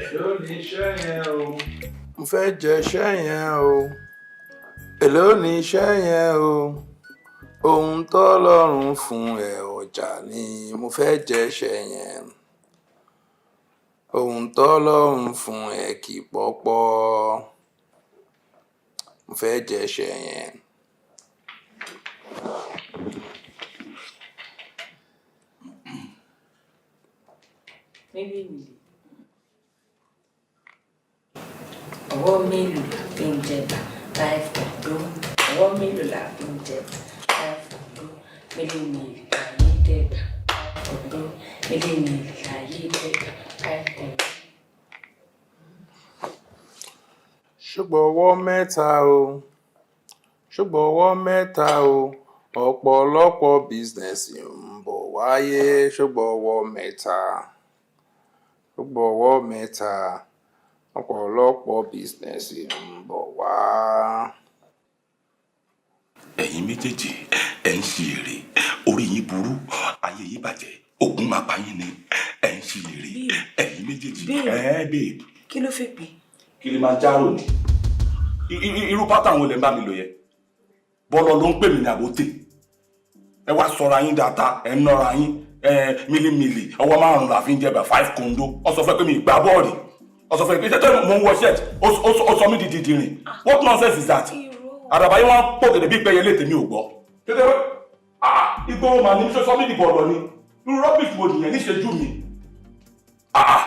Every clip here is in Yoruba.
Èló ni iṣẹ́ yẹn o? Mo fẹ́ jẹ iṣẹ́ yẹn o. Èló ni iṣẹ́ yẹn o? Ohun tọ́lọ́run fún ẹ ọjà ni, mo fẹ́ jẹ iṣẹ́ yẹn. Ohun tọ́lọ́run fún ẹ kì í pọ́pọ́. Mo fẹ́ jẹ iṣẹ́ yẹn. Mílí mílí. Ọwọ́ mélòó la fi ń jẹba? Five kọ̀ǹdó. Ọwọ́ mélòó la fi ń jẹba? Five kọ̀ǹdó. Mílí mílí láyé dẹ́gbà. Five kọ̀ǹdó. Mílí mílí láyé dẹ́gbà. Five kọ̀ǹdó. Ṣùgbọ́n ọwọ́ mẹ́ta o, ṣùgbọ́n ọwọ́ mẹ́ta o, ọ̀pọ̀lọpọ̀ business ń bọ̀ wáyé. Ṣùgbọ́n ọwọ́ mẹ́ta, ṣùgbọ́n ọwọ́ mẹ́ta, ọ̀pọ̀lọpọ̀ business ń bọ̀ wá. Ẹ̀yin méjèèjì, ẹ̀ ń ṣe èrè, orí yín burú, ayé yín bàjẹ́, ogun máa pa yín ni. Ẹ̀ ń ṣe èrè, ẹ̀yin méjèèjì. Babe. Ẹ̀ babe. Kí ló fẹ́ pè? Kilimanjaro ni. Irú pátá àwọn olè ń bá mi lò yẹ. Bọ́lọ̀ ló ń pè mí ní àbótè. Ẹ wá sọra yín dáadáa, ẹ ń nọra yín. Ẹ mílímìlì, ọwọ́ márùn-ún la fi ń jẹba, five kondo. Ọ sọ fún ẹ pé mi ì gbá bọ́ọ̀lì. Ọ sọ fún ẹ pé tẹ́tẹ́ mò ń wọ shirt, ó sọ mí di dìdìrìn. What nonsense is that? Àdàbà yín wọ́n pò gèdè bí pẹ́yẹ lè tèmi ò gbọ́. Tètè wẹ́, ah, ìgboro màá ní sọ mí di bọ̀lọ̀ ni. Irú rubbish wo nìyẹn níṣẹ́jú mi? Ah,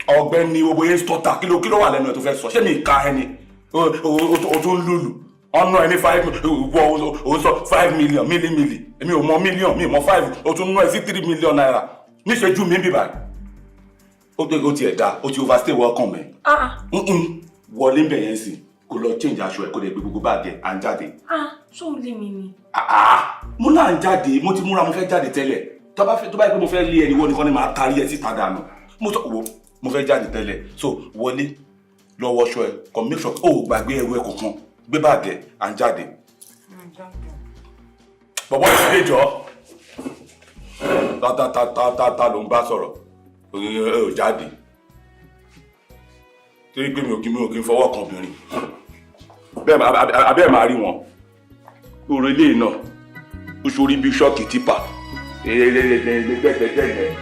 ọ̀gbẹ́ni, owó yẹn stọta, kí ló wà lẹ́nu ẹ̀ tó fẹ́ sọ? Ṣé mi ka ẹni o tún lùlù ọ̀nà ẹni five wọ o sọ 5 million mílímìlì? Èmi ò mọ million, mi ò mọ five. O tún ná ẹ sí ₦3 million níṣẹ́jú mi bíbá. Ó tiẹ̀ dá, ó ti overstay welcome ẹ̀. Ah. Wọlé ń bẹ̀ yẹn sí, kó lọ change aṣọ ẹ̀, kó lè gbé gbogbo báàgì ẹ̀, à ń jáde. Ah, ṣó o lé mi ni? Ah, mo náà ń jáde, mo ti múra, mo fẹ́ jáde tẹ́lẹ̀. Tó bá yẹ pé mo fẹ́ lé ẹni wọ́n nìkan ni màá tarí ẹ síta dànù. Mo sọ wo, mo fẹ́ jáde tẹ́lẹ̀, so wọlé lọ wọṣọ ẹ, kàn make sure ó gbàgbé ẹrù ẹ kankan, gbé báàgì ẹ, à ń jáde. Bọ̀bọ̀ ìdílé jọ, ta ta ta ta ta ta ló ń bá sọ̀rọ̀? Ẹ ò jáde torí pé mi ò kí ń fọwọ́ kan obìnrin bẹ́ẹ̀ abẹ́ ẹ̀ máa rí wọn lórí ilé náà, ó ṣorí bí ṣọ́ọ̀kì tipa ẹ̀ẹ́dẹ́gbẹ̀gbẹ̀gbẹ̀.